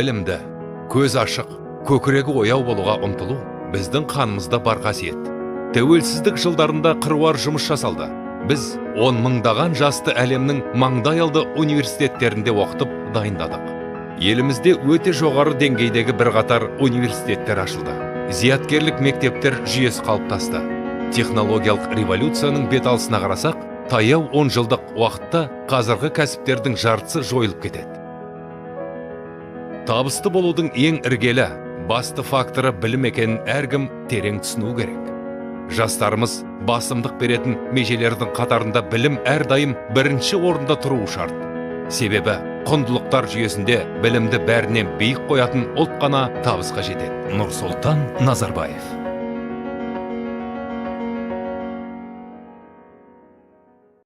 Білімді, көз ашық, көкірегі ояу болуға ұмтылу біздің қанымызда бар қасиет. Тәуелсіздік жылдарында қыруар жұмыс жасалды. Біз он мыңдаған жасты әлемнің маңдайалды университеттерінде оқытып дайындадық. Елімізде өте жоғары деңгейдегі бірқатар университеттер ашылды. Зияткерлік мектептер жүйесі қалыптасты. Технологиялық революцияның бет алысына қарасақ, таяу 10 жылдық уақытта қазіргі кәсіптердің жартысы жойылып кетеді. Табысты болудың ең іргелі, басты факторы білім екенін әркім терең түсіну керек. Жастарымыз басымдық беретін межелердің қатарында білім әрдайым бірінші орында тұруы шарт. Себебі құндылықтар жүйесінде білімді бәрінен биік қоятын ұлт қана табысқа жетеді. Нұрсұлтан Назарбаев.